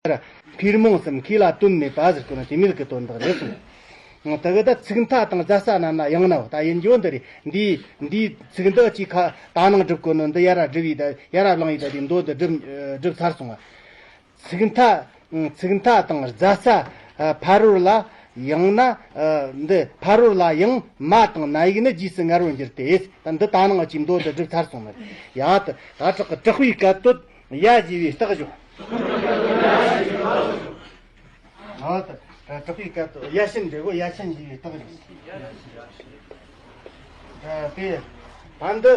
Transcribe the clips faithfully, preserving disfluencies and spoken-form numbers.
ཕིར་མོང་སམ་ཁས་ལ་དོན་མེད་པ་ཟེར་གོ་ནོ་དེ་མོ་གི་དོན་དག་རེད་གསུངས། དེ་གི་ད་ཚིག་མཐའ་དང་རྫ་ས་རྣམས་ལ་ཡང་ནའོ། ད་ཡིན་རྒྱུ་འདི་རེད། འདི་འདིའི་ཚིག་འདི་ཅིག་ཁ་ད་ནང་སྒྲུབ་གོ་ནོ་འདི་ཡར་སྒྲུབ་ཡི་ད་ཡར་བླངས་ཡི་ད་དེ་མདོ་འདི་སྒྲུབ་སྒྲུབ་ཚར་སོང་བ། ཚིག་མཐའ་ཚིག་མཐའ་དང་རྫ་ས་ཕ་རོལ་ལ་ཡང་ན། འདི་ཕ་རོལ་ལ་ཡང་མ་དང་ན་ཡིག་ནི་རྗེས་སུ་སྔར་བར་འགྱུར་ཏེ། ད་འདི་ད་ནང་ཅིག་མདོ་འདི་སྒྲུབ་ཚར་སོང་ནི་རེད། ཡ་ད་ད་དྲག་གི་དྲག་པོའི་སྐད་དོད། ཡ་ཞེས་པའི་རྟགས་འཇོག་ཨོ་ད་དྲག་པོའི་སྐད་དོད་ཡ་ཤིན་འདྲ་གོ། ཡ་ཤིན་ཞེས་པའི་རྟགས་འཇོག་དེ་ད་འདི་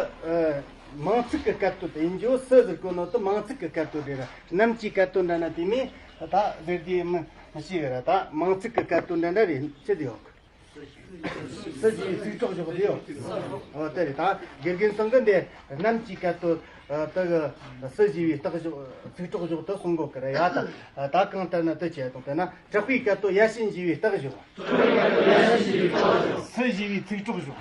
མིང་ཚིག་གི་སྐད་དོད་ཡིན་རྒྱུ། སུ་ཟེར་གོ་ནོ་དེ་མིང་ཚིག་གི་སྐད་དོད་རེད་ར། རྣམས་ཀྱི་སྐད་དོད་འདྲ་ན་དེ་མིན་ད་ཟེར་རྒྱུ་མི་མི་ཤེས་གི་ར། ད་མིང་ཚིག་གི་སྐད་དོད་འདྲ་འདྲ་རེད། ཅི་དེ་ཡོད་གི། སུ་ཞེས་པའི་ཚིག་གྲོགས་འཇོག་དེ་ཡོད། ཨོ་དེ་རེད། ད་དགེ་རྒན་ཚང་གི་འདི་རྣམས་ཀྱི་སྐད་དོད་དེ་གི་སུ་ཞེས་པའི་རྟགས་འཇོག་ཚིག་གྲོགས་འཇོག་དེ་གསུང་གོ་གི་རེད། ཡ་ད་ད་གང་ལྟར་ན་དེ་བྱས་དང་དེ་ན་དྲག་པོའི་སྐད་དོད་ཡ་ཤིན་ཞེས་པའི་རྟགས་འཇོག་སུ་ཞེས་པའི་ཚིག་གྲོགས་འཇོག་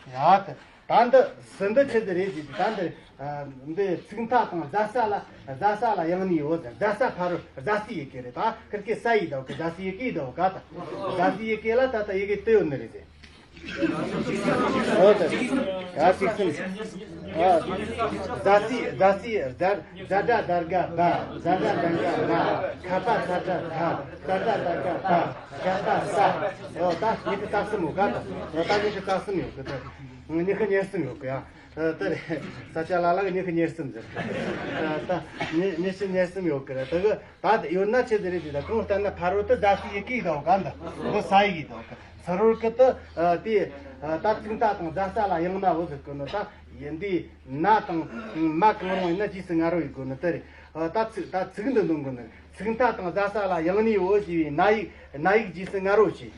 ཡ་ད། ད་འདི་སུ་འདི་ཆི་ཟིག་རེད་ཟེར་དུས། ད་འདི་འདི་ཚིག་མཐའ་དང་རྫ་ས་ལ་རྫ་ས་ལ་ཡང་ནའོ་ཟེར། རྫ་ས་ཕ་རོལ་རྫ་སའི་ཡི་གེ་རེད། ད་ཁིར་ཀའི་ས་ཡི་ཟླ་གི་རྫ་སའི་ཡི་གེ་ཟླ་ག་ད་རྫ་སའི་ཡི་གེ་ལ་ད་ད་ཡི་གེ་དེ་ཡོད་ནི་རེད་ཟེར། ཨོ་ད་ཡ་གཅིག་གསུམ། ཨ་རྫ་སའི་རྫ་སའི་རྫ་རྫ་སྒྲ་རྫ་དག་སྒ་རྫ་སྒྲ་ལྡ་འག་མ། ཁ་པ་ཚ་སྒྲ་ཁ། ས་སྒྲ་ད་སྒ་ད། ཤ་པ་ས། ཨོ་ད་ཉི་ཤུ་རྩ་གསུམ་ཡོད་ག་ད། ཨོ་ད་ཉི་ཤུ་རྩ་གསུམ་ཡོད་གི་ད། ཉི་ཤུ་ཉེར་གསུམ་ཡོད་གི་ཡ། ཨ་དེ་རེད། ས་སྐྱ་ལ་ལ་གི་ཉི་ཤུ་ཉེར་གསུམ་ཟེར། ཨ་ད་ཉི་ཉི་ཤུ་ཉེར་གསུམ་ཡོད་གི་རེད། དེ་གི་ད་ཡོད་ན་ཆི་ཟིག་རེད་དེ། ད་གང་ལྟར་ན་ཕ་རོལ་དུ་རྫ་སའི་ཡི་གེ་ཡི་ཟླ་ག་འདི་འདི་ས་ཡི་ཟླ་ག་ཚུ་རོལ་གི་དུ་དེ་ད་ཚིག་མཐའ་དང་རྫ་ས་ལ་ཡང་ནའོ་ཟེར་གི་ནོ། ད་ཡིན་དེ་ན་དང་མ་གང་རུང་ཡིན་ན་རྗེས་སུ་སྔ་རོལ་ཡི་དགོས་ནི་དེ་རེད། ད་ཚིག་ད་ཚིག་འདི་འདོན་དགོས་ནི་རེད། ཚིག་མཐའ་དང་རྫ་ས་ལ་ཡང་ནའོ་ཞེས་པའི་ན་ཡིག་ན་ཡིག་རྗེས་སུ་སྔ་རོལ་བྱས།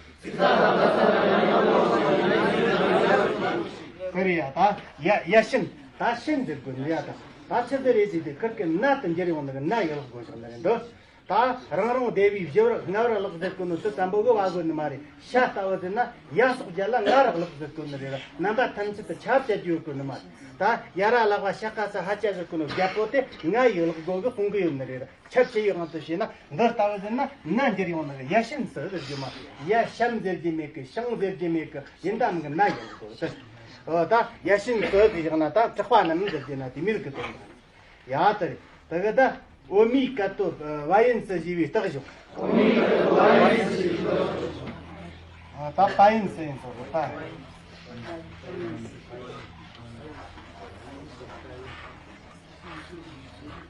དེ་རེད་ཡ། ད་ཡ་ཡ་ཤིན། ད་ཤིན་ཟེར་དགོས་ནི་ཡ། ད་ད་ཆི་ཟིག་རེད་ཟེར་དུས་ཁིར་གི་ན་དེ་འགྱུར་ཡོང་ནི་གི་ན་ཡི་ལག་དགོས་བཞག་ནི་རེད་འདུག་ད་རང་རང་སྡེ་བའི་བཞི་བར་ལྔ་བར་ལག་ཟེར་གོ་ནོ་དེ་ཙམ་པོ་གི་བ་དགོས་ནི་མ་རེད། ཤ་ལྟ་བུ་ཟེར་ན་ཡ་སོགས་བརྒྱད་ལ་ལྔ་རག་ལག་ཟེར་གོ་ནི་རེད། རྣམ་པ་ཐམས་ཅད་དུ་ཁྱབ་བྱ་རྒྱུ་ཡོད་གོ་ནི་མ་རེད། ད་ཡ་ར་ལག་བ་ཤ་ཀ་ས་ཧ་ཅ་ཟེར་གོ་ནོ་བརྒྱད་པོ་དེ་ལྔ་ཡི་ལག་དགོས་གི་གསུང་གི་ཡོད་ནི་རེད། ཁྱབ་ཆེ་ཡི་དབང་དུ་བྱས་ན་འདི་ལྟ་བུ་ཟེར་ན་ན་འགྱུར་ཡོང་ནི་རེད། ཡ་ཤིན་སུ་ཟེར་རྒྱུ་མ། ཡ་ཤམ་ཟེར་རྒྱུ་མེད་གི། ཤང་ཟེར་རྒྱུ་མེད་གི། ཡིན་ད་མིན་གི་ན་ཡིན་གོ་ཟེར། ཨོ་ད་ཡ་ཤིན་སུ་གི་བཞག་ན་ད་དྲག་པ་རྣམས་ཟེར་རྒྱུ་ན་དེ་མོ་གི་དོན་དག་ཡ་ད་རེད། དེ་གི་ད་འོ་མའི་སྐད་དོད་བ་ཡིན་སུ་ཞེས་པའི་རྟགས་འཇོག་ཨ་ད་པ་ཡིན་སུ་ཡིན་སོ་རེད་ད།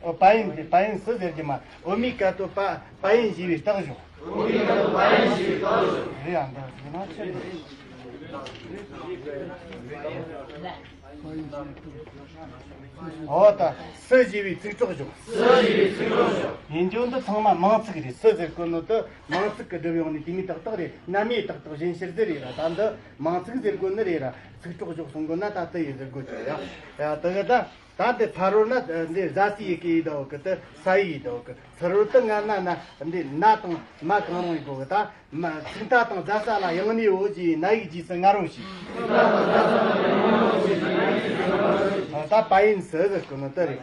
ཨོ་པ་ཡིན་དེ་པ་ཡིན་སུ་ཟེར་གྱི་མ། འོ་མའི་སྐད་དོད་པ་པ་ཡིན་ཞེས་པའི་རྟགས་འཇོག་འོ་མའི་སྐད་དོད་པ་ཡིན་ཞེས་པའི་རྟགས་འཇོག་རེད་ཡ། འདི་ཡིན་ན་ཆི་རེད། ཨོ་ད་སུ་ཞེས་པའི་ཚིག་གྲོགས་འཇོག་སུ་ཞེས་པའི་ཚིག་གྲོགས་འཇོག་ཡིན་རྒྱུ་འདི་ཚང་མ་མིང་ཚིག་རེད། སུ་ཟེར་གོ་ནོ་དེ་མིང་ཚིག་གི་སྒྲུབ་ཡོང་ནི་དེ་མོ་ཏག་ཏག་རེད། རྣམ་དབྱེ་ཏག་ཏག་གཞན་ཕྱིར་ཟེར་རེད་ར། ད་འདི་མིང་ཚིག་ཟེར་དགོས་ནི་རེད་ར། ཚིག་གྲོགས་འཇོག་གསུང་དགོས་ན་ད་དེ་ཡི་ཟེར་དགོས་ཀྱི་རེད་ཡ། ཡ་དེ་གི་ད། ད་འདི་ཕ་རོལ་ན་འདི་རྫ་སའི་ཡི་གེ་ཡི་ཟླ་བོ་གི་དེ་ས་ཡི་ཟླ་བོ་གི། ཚུ་རོལ་དུ་སྔ་ན་ན་འདི་ན་དང་མ་གང་རུང་ཡི་གོ་གི། ད་མ་ཚིག་མཐའ་དང་རྫ་ས་ལ་ཡང་ནའོ་ཞེས་ན་ཡིག་རྗེས་སུ་སྔ་རོལ་བྱས། ད་པ་ཡིན་སུ་ཟེར་གོ་ནོ་དེ་རེད།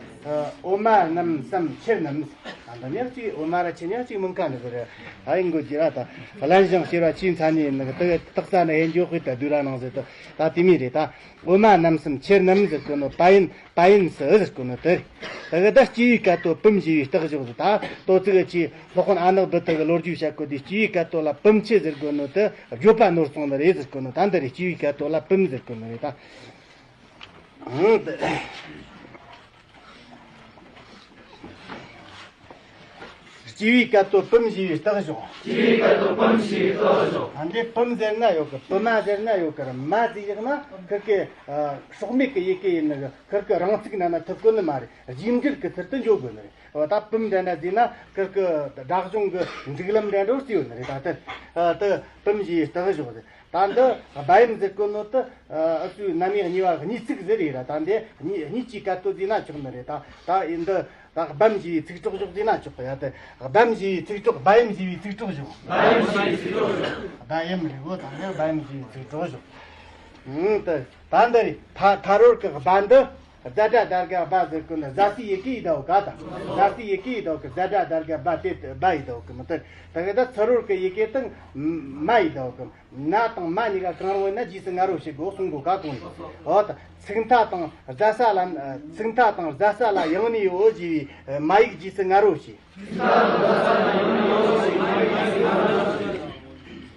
འོ་མ་རྣམས་སམ་ཁྱི་རྣམས། ད་འདི་ཉག་གཅིག་འོ་མ་ར་ཁྱི་ཉག་གཅིག་མིན་ཁ་ནི་གི་རེད། ཨ་ཡིན་དགོས་ཀྱི་ར། ད་བླན་ཞང་ཤེས་ར་ཆེས་མཚན་ནི་ཡིན་ནི་གི། དེ་གི་དག་ས་ནི་ཡིན་འཇོག་གི་ད་དུས་ར་ནང་ཟེར་ད་ད་དེ་མོ་རེད་ད། འོ་མ་རྣམས་སམ་ཁྱི་རྣམས་ཟེར་གོ་ནོ་པ་ཡིན་པ་ཡིན་སུ་ཟེར་གོ་ནོ་དེ་རེད། དེ་གི་ད་སྐྱེ་བོའི་སྐད་དོད་པུམ་ཞེས་པའི་རྟགས་འཇོག་ཟེར། ད་ལྟོ་ཚིག་གི་ཆེས་སློབ་དཔོན་ཨ་ནག་བུ་དེ་གི་ལོ་རྒྱུས་བཤད་གོ་དུས་སྐྱེ་བོའི་སྐད་དོད་ལ་པུམ་ཁྱི་ཟེར་གོ་ནོ་དེ་བརྗོད་པ་ནོར་སོང་ནི་རེད་ཟེར་གོ་ནོ། ད་འདི་རེད། སྐྱེ་བོའི་སྐད་དོད་ལ་པུམ་ཟེར་གོ་ནི་རེད་ད། ཨང་དེ། སྐྱེ་བོའི་སྐད་དོད་པུམ་ཞེས་པའི་རྟགས་འཇོག་སྐྱེ་བོའི་སྐད་དོད་པུམ་ཞེས་པའི་རྟགས་འཇོག་ཨ་འདི་པུམ་ཟེར་ན་ཡོད་གི། པུ་མ་ཟེར་ན་ཡོད་གི་ར། མ་ཟེར་ཡག་ན་ཁིར་གི་ཨ་སྲོག་མེད་ཀྱི་ཡི་གེ་ཡིན་ནི་གི། ཁིར་གི་རང་ཚིག་ན་ན་ཐུབ་གོ་ནི་མ་རེད། རྗེས་འགྲེལ་གི་ཚུལ་དུ་འཇོག་དགོས་ནི་རེད། འོ་ད་པུམ་ཟེར་ན་ཟེར་ན་ཁིར་གི་སྒྲ་གཞུང་གི་འགྲིག་ལམ་འདྲ་འགྲོ་རྩིས་ཡོད་ནི་རེད། ད་ལྟ་ཨ་དེ་པུམ་ཞེས་པའི་རྟགས་འཇོག་ཟེར། ད་འདི་སྦ་ཡིམ་ཟེར་གོ་ནོ་དེ་ཨ་སུའི་རྣམ་དབྱེ་གཉིས་པ་གཉིས་ཚིག་ཟེར་རེད་ར། ད་འདི་གཉིས་གཉིས་ཀྱི་སྐད་དོད་ཟེར་ན་ཆོག་ནི་རེད། ད་ད་ཡིན་འདི་ད་སྦམ་ཞེས་པའི་ཚིག་གྲོགས་འཇོག་ཟེར་ན་ཆོག་གི་ཡ། དེ་སྦམ་ཞེས་པའི་ཚིག་གྲོགས། སྦ་ཡིམ་ཞེས་པའི་ཚིག་གྲོགས་འཇོག་སྦ་ཡིམ་ཞེས་པའི་ཚིག་གྲོགས་འཇོག་སྦ་ཡིམ་རེད་གོ། ད་འདི་སྦ་ཡིམ་ཞེས་པའི་ཚིག་གྲོགས་འཇོག་ཨང་དེ་ད་འདི་རེད། ཕ་ཕ་རོལ་གི་སྦ་འདི། ཛ་སྒྲ་བརྡ་རྒ་བ་ཟེར་གོ་ནི་ཟ་སའི་ཡི་གེ་ཡི་ཟླ་བོ་ག་དང་། ཟ་སའི་ཡི་གེ་ཡི་ཟླ་བོ་གི་ཛ་སྒྲ་བརྡ་རྒ་བ་དེ་བ་ཡི་ཟླ་བོ་གི་མི་དེ། ད་གི་ད་ཚུ་རོལ་གི་ཡི་གེ་དང་མ་ཡི་ཟླ་བོ་གི། ན་དང་མ་གཉིས་ཀ་གང་རུང་ཡིན་ན་རྗེས་སུ་ང་རོ་བྱེད་དགོས་གསུང་གོ་ག་གོང་ནས། འོ་ད་ཚིག་མཐའ་དང་ཟ་ས་ལ། ཚིག་མཐའ་དང་ཟ་ས་ལ་ཡང་ནས་ཡོད་ཞེས་པའི་མ་ཡིག་རྗེས་སུ་ང་རོ་བྱེད།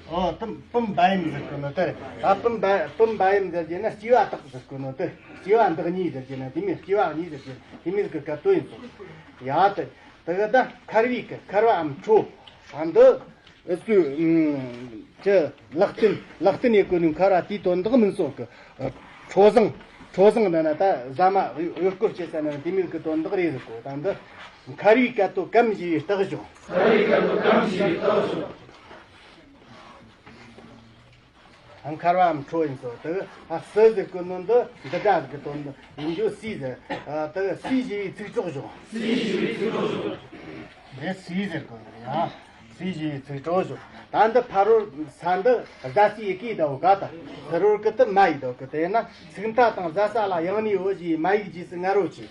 ཨོ་དུམ་པུམ་བ་ཡིམ་ཟེར་གོ་ནོ་དེ་རེད། ད་པུམ་བ་པུམ་བ་ཡིམ་ཟེར་གྱི་ན་སྐྱེ་བ་དག་ཟེར་གོ་ནོ་དེ། སྐྱེ་བ་འདག་གཉིས་ཟེར་གྱི་ན་དེ་མིན་སྐྱེ་བ་གཉིས་ཟེར་གྱི་དེ་མིན་གི་སྐད་དོད་ཡིན་སོང་། ཡ་དེ་དེ་གི་ད་མཁར་བའི་གི་མཁར་བའམ་ཁྲོ། ཨ་འདི་ཨུ་ཚུ་ཅི་ལག་རྟེན་ལག་རྟེན་ཡེ་གོ་ནི་མཁར་བ་དེའི་དོན་དག་མིན་སོང་གི། ཁྲོ་བཟང་། ཁྲོ་བཟང་འདི་ན་ད་ཟ་མ་གཡོ་སྐོར་བྱེད་ས་ན་དེ་མིན་གི་དོན་དག་རེད་ཟེར་གོ། ད་འདི་མཁར་བའི་སྐད་དོད་གམ་ཞེས་པའི་རྟགས་བྱུང་། མཁར་བའམ་ཁྲོ་ཡིན་སོ། དེ་ཨ་སི་ཟེར་གོ་ནོ་འདི་འདི་འདྲ་གི་དོན་དག་ཡིན་རྒྱུ་སི་ཟེར། ཨ་དེ་སི་ཞེས་པའི་ཚིག་གྲོགས་བྱུང་། སི་ཞེས་པའི་ཚིག་གྲོགས་བྱུང་། རེད་སི་ཟེར་གོ་ནི་རེད་ཡ། སི་ཞེས་པའི་ཚིག་གྲོགས་བྱུང་། ད་འདི་ཕ་རོལ་ས་འདི་ཟ་སའི་ཡི་གེ་ཟླ་བོ་ག་ད། ཚུ་རོལ་གི་དུ་མ་ཡི་ཟླ་བོ་གི་དེ་ན་ཚིག་མཐའ་དང་ཟ་ས་ལ་ཡང་ནས་ཡོད་ཞེས་མ་ཡིག་རྗེས་སུ་ང་རོ་བྱེད།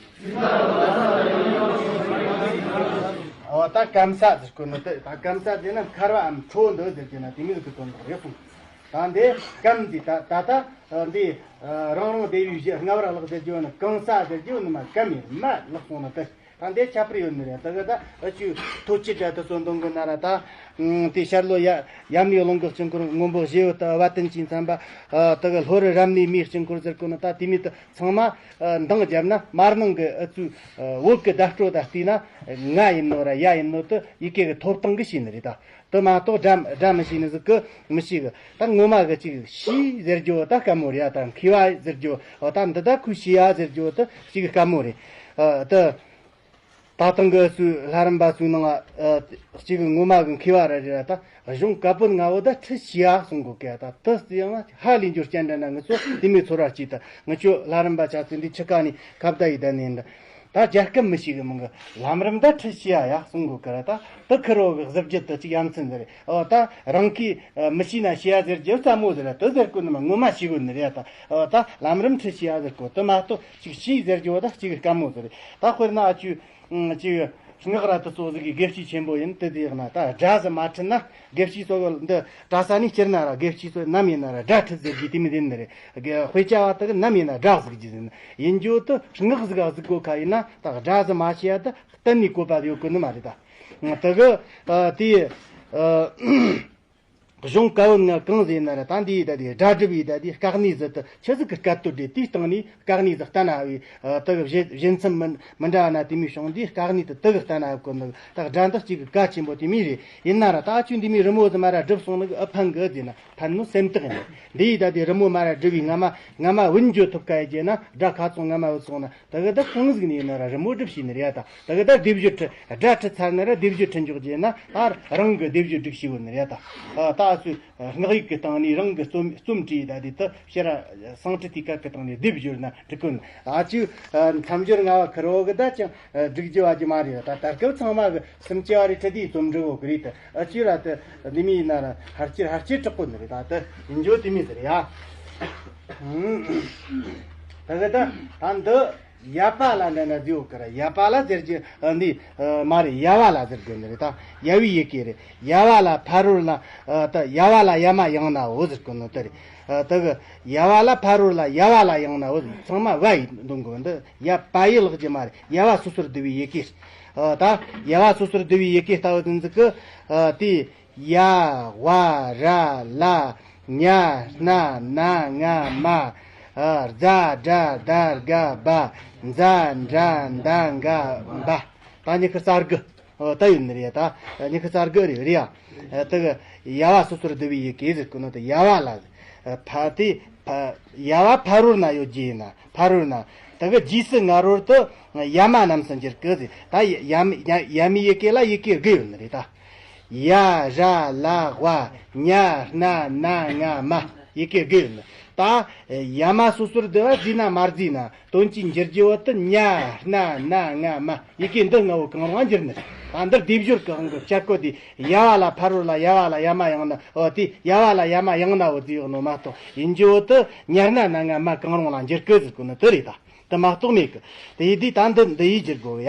འོ་ད་གམ་ས་ཟེར་གོ་ནི་དེ། ད་གམ་ས་དེ་ན་མཁར་བའམ་ཁྲོ་འདི་ཟེར་གྱི་ན་དེ་མིན་གི་དོན་དག་རེད་གསུངས། ད་འདི་གམ་འདི་ད་ད་ད་འདི་རང་རང་སྡེ་བའི་གཞི་ལྔ་བར་ལྷག་ཟེར་གྱི་ན་གང་ས་ཟེར་གྱི་ནི་མ་གམ་ཡིན་མ་ལག་སོང་ན་དེ། ད་འདི་ཁྱད་པར་ཡོད་ནི་རེད། ད་གི་ད་ཨ་ཆུ་ཐོ་ཅི་དྲ་དུ་སོ་འདོང་གི་ན་ར་ད། དེ་ཤར་ལྷོ་ཡ་ཡམ་ཡོ་ལོང་གི་སྤྱི་འཁོར་སྔོན་པོ་ཞེ་ཡོད་དུ་བ་དན་ཅིང་འཚམ་པ། ད་གི་ལྷོ་རི་རབ་གནས་མིའི་སྤྱི་འཁོར་ཟེར་གོ་ནི་ད་དེ་མི་དུ་ཚང་མ་འདང་བརྒྱབ་ན་མར་ནང་གི་ཨ་ཚུ་བོད་གི་བརྡ་སྤྲོད་ད་བལྟས་ན་ང་ཡིན་ནོ་ར་ཡ་ཡིན་ནོ་དུ་ཡི་གེ་གི་ཐོབ་སྟངས་གི་ཤེས་ནི་རེད་ད། དུ་མ་གཏོགས་སྒྲ་སྒྲ་མི་ཤེས་ནི་ཟིག་གི་མི་ཤེས་གི། ད་ངོ་མ་གི་ཅིག་ཤི་ཟེར་རྒྱུ་ད་དཀའ་མོ་རེད་ཡ། ད་མཁས་པ་ཟེར་རྒྱུ་ད་འདི་ད་ཁུ་ཤི་ཡ་ཟེར་རྒྱུ་ད་ཅིག་དཀའ་མོ་རེད། ད། ད་ཐེངས་གི་སུ་ལྷ་རམས་པ་སུ་ནང་ཨ་གཅིག་ངོ་མ་གི་མཁས་པ་ར་རེ་ར་ད་གཞུང་བཀའ་པོད་ལྔ་བོ་ད་ཁྲི་ཤི་ཡ་གསུང་གོ་གི། ད་དུ་སི་ཡང་ཧ་ལས་འགྱུར་ཅན་འདྲ་ན་ངི་ཚོ་དེ་མོའི་ཚོར་བ་སྐྱེས། ད་ངི་ཆོ་ལྷ་རམས་པ་ཆ་ཚེ་འདི་ཆི་ཀ་ནི་ཁ་བརྡ་ཡི་ད་ནི་འདྲ། ད་རྒྱལ་ཁབ་མི་ཤེས་གི་མང་གི་ལམ་རིམ་ད་ཁྲི་ཤི་ཡ་ཡ་གསུང་གོ་གི་ར། ད་དུ་ཁུར་བོ་གི་གཟི་བརྗིད་དུ་ཅིག་ཡ་མཚན་ཟེར། ཨོ་ད་རང་གིས་མི་ཤེས་ན་ཤི་ཡ་ཟེར་རྒྱུ་རྩ་མོ་ཟེར་ར། དུ་ཟེར་གོ་ནི་མ་ངོ་མ་ཤེས་གོ་ནི་རེད། ད་ཨོ་ད་ལམ་རིམ་ཁྲི་ཤི་ཡ་ཟེར་གོ་དུ་མ་གཏོགས་ཅིག་ཤི་ཟེར་རྒྱུ་བོ་ད་ཅིག་དཀའ་མོ་ཟེར། ད་དཔེར་ན་ཨ་ཅུ། ཅིག་སྔགས་ར་དུ་སོ་ཟིག་གི་དགེ་བཤེས་ཆེན་པོ་ཡིན་དུ་དེ་ཡག་ན་ད་སྒྲ་ཟིག་མ་ཁྲིད་ན་དགེ་བཤེས་སོ་གི་འདི་གྲྭ་ས་ནས་སྤྱིར་ན་ར་དགེ་བཤེས་སོ་ནམ་ཡིན་ན་ར་སྒྲ་ཁྲིད་ཟེར་གི་དེ་མི་བདེན་ནི་རེད། དཔེ་ཆ་བ་དུ་གི་ནམ་ཡིན་ན་སྒྲ་ཟིག་གི་ཟིན་ཡིན་རྒྱུ་དུ་སྔགས་ཟིག་ག་ཟིག་གོ་ཁ་ཡིན་ན་ད་སྒྲ་ཟིག་མ་ཤེས་ཡ་དུ་གཏན་ནས་བཀོད་པ་ཡོད་གི་ནི་མ་རེད་ད། དུ་གི་དེ། གཞུང་བཀའ་བོན་ལྔ་གང་ཟེར་ན་ར་ད་འདི་ཡི་ད་དེ་སྒྲ་སྒྲུབ་ཡི་ད་དེ་དཀའ་གནད་ཟིག་ཏུ་ཆི་ཟིག་གི་སྐད་དོད་དེ་དེའི་སྟེང་ནས་དཀའ་གནད་ཟིག་བསྟན་ན་བའི་དུ་གཞན་མཚམས་མི་མི་འདྲ་ན་དེ་མི་བྱུང་དེ་དཀའ་གནད་དུ་དུ་གི་བསྟན་ན་བབ་གོ་ནི་ད་སྒྲ་འདི་གཅིག་གི་གལ་ཆེན་པོ་དེ་མི་རེད། ཡིན་ན་ར་ད་ཆུ་འདི་མི་རི་མོ་ཟིག་མ་ར་སྒྲུབ་སོང་ནི་ཨ་ཕན་གི་ཟེར་ན་ཕན་ནོ་སེམས་ཐག་ཡིན། འདི་ཡི་ད་དེ་རི་མོ་མ་ར་སྒྲུབ་བའི་ང་མ་ང་མ་བུན་འཇོ་ཐུབ་ཁ་ཡི་རྗེས་ན་སྒྲ་ཁ་ཚོང་ང་མ་བུད་སོང་ན། ད་གི་ད་གང་ཟིག་ནས་ཡིན་ན་ར་རི་མོ་སྒྲུབ་ཤེས་ནི་རེད་ད། ད་གི་ད་སྡེབ་སྦྱོར་ཁྲི་སྒྲ་ཁྲི་ཚར་ན་ར་སྡེབ་སྦྱོར་ཁྲི་འཇོག་རྗེས་ན་ད་རང་གི་སྡེབ་སྦྱོར་སྒྲིག་ཤེས་གོ་ནི་རེད་ད། ད་སུ་སྔགས་ཡིག་གི་སྟེང་ནས་རང་གི་རྩོམ་རྩོམ་བྲིས་ད་དེ་ད་ཕྱི་ར་སང་ཁྲི་དེ་སྐད་གི་སྟེང་ནས་སྡེབ་སྦྱོར་ན་འགྲིག་གོ་ནི། ཨ་ཅུ་མཚམས་སྦྱོར་ལྔ་བ་ཁུར་བོ་གི་ད་ཅང་སྒྲིག་རྒྱུ་བ་རྒྱུ་མ་རེད། ད་ད་སྐབས་ཚང་མ་གི་སུམ་ཅུ་བ་རེ་ཁྲི་དེའི་རྩོམ་འབྲི་བོ་གི་རེད་ད། ཨ་ཅུ་ར་ད་འདི་མི་ཡིན་ན་ར་ཧར་ཅིར་ཧར་ཅིར་དྲག་གོ་ནི་རེད། ད་ད་ཡིན་རྒྱུ་དེ་མི་ཟེར་ཡ། ད་གི་ད་ད་འདི། ཡ་པ་ལ་འདྲ་འདྲ་བཟོས་ཡོད་ཀི་ར། ཡ་པ་ལ་ཟེར་གྱི་འདི་མ་རེད། ཡ་བ་ལ་ཟེར་དགོས་ནི་རེད་ད། ཡ་བའི་ཡི་གེ་རེད། ཡ་བ་ལ་ཕ་རོལ་ན་ད་ཡ་བ་ལ་ཡ་མ་ཡང་ན་འོ་ཟེར་དགོས་ནི་དེ་རེད། ད་གི་ཡ་བ་ལ་ཕ་རོལ་ན་ཡ་བ་ལ་ཡང་ན་འོ་ཚང་མ་བ་ཡིན་འདོན་དགོས། འདི་ཡ་པ་ཡི་ལག་གི་མ་རེད། ཡ་བ་སོ་སོར་བསྡུ་བའི་ཡི་གེ། ད་ཡ་བ་སོ་སོར་བསྡུ་བའི་ཡི་གེ་ལྟ་བུ་དེ་ཚིག་གི་དེ། ཡ་བ་ར་ལ་ཉ་ན་ན་ང་མ། ཛ་དྲ་དར་ག་བ། ཛ་འདྲ་འདའ་འགའ་འབའ། ད་ཉི་ཤུ་རྩ་དགུ། ཨོ་ད་ཡོད་ནི་རེད་ད། ཉི་ཤུ་རྩ་དགུ་རེད་རེད་ཡ། དེ་གི་ཡ་བ་སོ་སོར་བསྡུ་བའི་ཡི་གེ་ཟེར་གི་ནོ་དེ་ཡ་བ་ལ། ཕ་དེ་ཕ་ཡ་བ་ཕ་རོལ་ན་ཡོད་རྒྱུ་ཡིན་ན་ཕ་རོལ་ན། དེ་གི་རྗེས་སུ་ང་རོར་དུ་ཡ་མ་རྣམས་སུ་འགྱུར་གི་ཟེར། ད་ཡ་མ་ཡ་མའི་ཡི་གེ་ལ་ཡི་གེ་དགུ་ཡོད་ནི་རེད་ད། ཡ་ར་ལ་ཝ་ཉ་ན་ན་ང་མ། ཡི་གེ་དགུ་ཡོད་ནི། ད་ཡ་མ་སོ་སོར་བསྡུ་བ་བརྩིས་ན་མ་བརྩིས་ན་དོན་གྱིས་འགྱུར་རྒྱུ་བོ་དུ་ཉ་ན་ན་ང་མ། ཡི་གེ་འདི་ལྔ་བོ་གང་རུང་བ་འགྱུར་ནི། ད་འདིར་སྡེབ་སྦྱོར་གི་དབང་གིས་བྱ་བཀོད་དེ་ཡ་བ་ལ་ཕ་རོལ་ལ་ཡ་བ་ལ་ཡ་མ་ཡང་ན་འོ་དེ་ཡ་བ་ལ་ཡ་མ་ཡང་ན་འོ་དེ་ཡོད་ནོ་མ་གཏོགས་ཡིན་རྒྱུ་བོ་དུ་ཉ་ན་ན་ང་མ་གང་རུང་ལ་འགྱུར་གི་ཟེར་གོ་ནི་དེ་རེད་ད། དུ་མ་གཏོགས་མེད་གི། དེ་ཡི་དུས་ད་འདི་འདི་ཡིས་བསྒྱུར་དགོས་ཡ།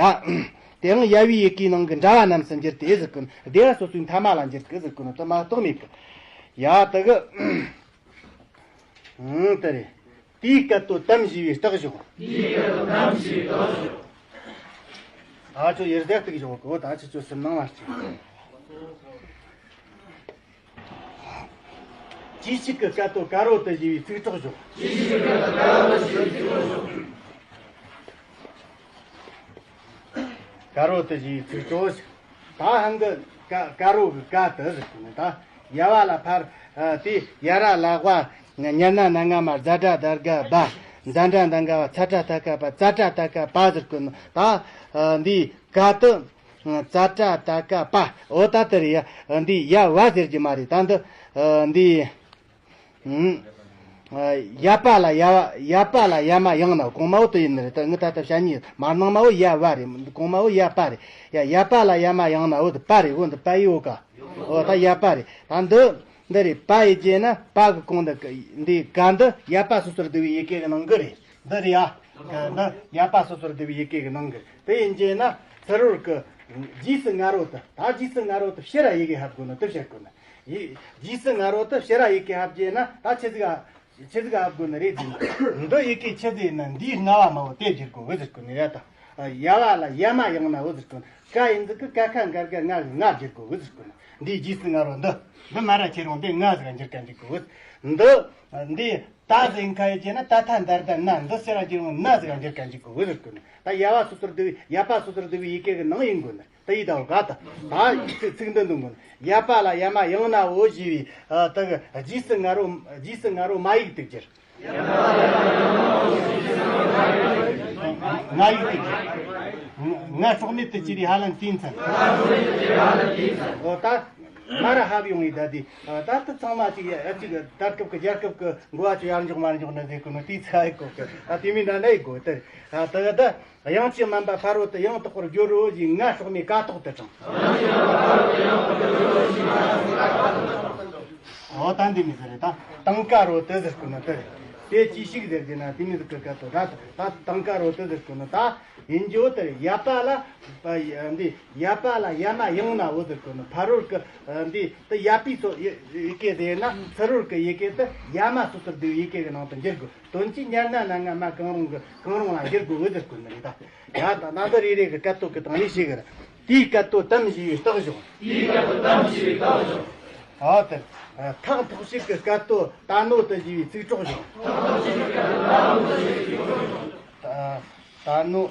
དེའང་ཡ་བའི་ཡི་གེའི་ནང་གི་འདྲ་བ་རྣམས་སུ་འགྱུར་ཏེ་ཟེར་གོ་ནོ། སྡེ་བ་སོ་སོའི་མཐའ་མ་ལ་འགྱུར་གི་ཟེར་གོ་ནོ་དུ་མ་གཏོགས་མེད་གི། ཡ་དེ་གི། ཨང་། དེ་རེད། དེའི་སྐད་དོད་དམ་ཞེས་པའི་རྟགས་བཞག་དེའི་སྐད་དོད་དམ་ཞེས་པའི་རྟགས་བཞག་ཨ་ཅོ་ཡེར་ཟེར་སྟེགས་བཞག་གོ་ད་ཆུ་ཚོད་གསུམ་ནང་མ་སྐྱེས། ཅི་ཞིག་གི་སྐད་དོད་དཀར་བོ་དུ་ཞེས་པའི་ཚིག་གྲོགས་བཞག་ཅི་ཞིག་གི་སྐད་དོད་དཀར་བོ་དུ་ཞེས་པའི་ཚིག་གྲོགས་བཞག་དཀར་བོ་དུ་ཞེས་པའི་ཚིག་གྲོགས་བཞག་ད་ཧང་གི་ཀ་དཀར་བོ་གི་ཀ་དུ་ཟེར་གི་ནི་ད་ཡ་བ་ལ་ཕར་ཨ་དེ་ཡ་ར་ལ་ཝ་ཉ་ན་ན་ང་མ་ཛ་དྲ་དར་ག་བ་ཛ་དྲ་ད་ག་བ་ཚ་དྲ་ད་ག་བ་ཙ་དྲ་ད་ག་བ་ཟེར་གི་ནི་ད་འདི་ཀ་དུ། ཙ་དྲ་ད་ཀ་པ། འོ་ད་དེ་རེད་ཡ། འདི་ཡ་བ་ཟེར་གྱི་མ་རེད་ད་འདི། འདི། ཡ་པ་ལ་ཡ་བ་ཡ་པ་ལ་ཡ་མ་ཡང་ན་གོང་མ་བོ་དེ་ཡིན་ནི་རེད་ད་ངི་ད་ལྟ་བཤད་ཉིད་མ་ནང་མ་བོ་ཡ་བ་རེད་གོང་མ་བོ་ཡ་པ་རེད་ཡ། ཡ་པ་ལ་ཡ་མ་ཡང་ན་བོ་དེ་པ་རེད་བོ་འདི་པ་ཡི་བོ་ཀ་འོ་ད་ཡ་པ་རེད་ད་འདི། འདི་རེད་པ་ཡི་རྗེས་ན་པ་གི་གོང་འདི་འདི་ཀ་འདི་ཡ་པ་སོ་སོར་བསྡུ་བའི་ཡི་གེ་གི་ནང་གི་རེད། འདི་རེད་ཡ། འདི་ཡ་པ་སོ་སོར་བསྡུ་བའི་ཡི་གེ་གི་ནང་གི་དེ་ཡིན་རྗེས་ན་ཚུ་རོལ་གི་རྗེས་སུ་ང་རོ་དུ་ད་རྗེས་སུ་ང་རོ་དུ་ཕྱི་ར་ཡི་གེ་ཧབ་དགོས་ན་དུ་བཤད་དགོས་ན་ཡི་རྗེས་སུ་ང་རོ་དུ་ཕྱི་ར་ཡི་གེ་ཧབ་རྗེས་ན་ད་ཆི་ཟིག་ཨ་ཆི་ཟིག་ཧབ་དགོས་ན་རེད་ཟིན་འདི་ཡི་གེ་ཆི་ཟིག་ཡིན་ན་འདིའི་ལྔ་བ་མ་བོ་དེ་བསྒྱུར་དགོས་བུ་ཟེར་དགོས་ནི་རེད་ད། ཡ་བ་ལ་ཡ་མ་ཡང་ན་བུ་ཟེར་དགོས་ན་ཀ་ཡིན་ཟིག་གི་ཀ་ཁ་འགར་ག་ང་གི་ང་བསྒྱུར་དགོས་བུ་ཟེར་དགོས་ན་འདིའི་རྗེས་སུ་ང་རོ་འདི་འདི་མ་ར་ཁྱེར་རུང་འདི་ང་ཟིག་འགྱུར་ག་འཇུག་དགོས་བུ་འདི་འདི། ད་ཟིན་ཁ་ཡི་བྱས་ན་ད་ཐ་འདར་ད་ན་འདི་སེ་ར་གྱི་རུང་ན་ཟིག་འགྱུར་ག་འཇུག་གི་འོད་ཟེར་ཀུན། ད་ཡ་བ་སོ་སོར་བསྡུ་བའི་ཡ་པ་སོ་སོར་བསྡུ་བའི་ཡི་གེ་གི་ནང་ཡིན་དགོས་ན་ད་ཡི་ད་བ་ག་ད་ད་ཚིག་ཚིག་འདི་འདོན་དགོས་ན་ཡ་པ་ལ་ཡ་མ་ཡང་ན་འོ་ཞེས་པའི་ད་གི་རྗེས་སུ་ང་རོ་རྗེས་སུ་ང་རོ་མ་ཡིག་དུ་གྱུར། ང་ཡིག་དུ་གྱུར། ང་སྲོག་མེད་དུ་གྱུར་བའི་ཧ་ལན་དུས་མཚན། འོ་ད། མ་ར་ཧབ་ཡོང་ཡི་ད་དེ། ད་ལྟ་ཚང་མ་ཅིག་ཨ་ཅིག་ད་སྐབས་ཀྱི་རྒྱལ་ཁབ་ཀྱི་འགོ་བ་ཚོ་ཡར་འཇོག་མར་འཇོག་ནི་ཟེར་གི་ནོ་དེའི་ཚ་ཡི་གོ་གི་ད་དེ་མིན་ན་ནའི་གོ་དེ་ད་ད་ད་དབྱངས་ཅན་སྨན་པ་ཕ་རོལ་ཏུ་ཡང་དག་པར་སྦྱོར་རོ་ཞེས་ང་སྲོག་མེད་ཀ་ཐོག་ཏུ་དྲངས། འོ་ད་འདི་མི་ཟེར་རེད་ད་དང་ཀ་རོ་ཏི་ཟེར་གི་ནོ་དེ་དེ་ཅི་ཞིག་ཟེར་གི་ན་དེ་མི་ཟེར་གི་ཀ་ཏོ་ད་ད་དང་ཀ་རོ་ཏི་ཟེར་གི་ནོ་ད། ཡིན་རྒྱུ་དེར་ཡ་པ་ལ། འདི་ཡ་པ་ལ་ཡ་མ་ཡང་ན་འོ་ཟེར་གོ་ནི་ཕ་རོལ་གི་འདི་དེ་ཡ་པའི་ཚོ་ཡི་གེ་ཟེར་ན་ཚུ་རོལ་གི་ཡི་གེ་དེ་ཡ་མ་སོ་སོར་བསྡུ་བའི་ཡི་གེ་གི་ནང་དུ་འགྱུར་དགོས། དོན་གྱིས་ཉར་ན་ན་ང་མ་གང་རུང་གི་གང་རུང་ལ་འགྱུར་དགོས་འོ་ཟེར་གོ་ནི་རེད་ད། ཡ་ད་ན་འདི་རེ་རེ་གི་སྐད་དོད་གི་སྟེང་ནས་ཤེས་གི་ར། དེའི་སྐད་དོད་དམ་ཞེས་པའི་རྟགས་བཞག་དེའི་སྐད་དོད་དམ་ཞེས་པའི་རྟགས་བཞག་ཨ་དེ་ཐག་ཐོགས་ཤིག་གི་སྐད་དོད་ད་ནོ་དུ་ཞེས་པའི་ཚིག་གྲོགས་བཞག་ཐག་ཐོགས་ཤིག་གི་སྐད་དོད་ད་ནོ་དུ་ཞེས་པའི་ཚིག་གྲོགས་བཞག་ད་ནོ།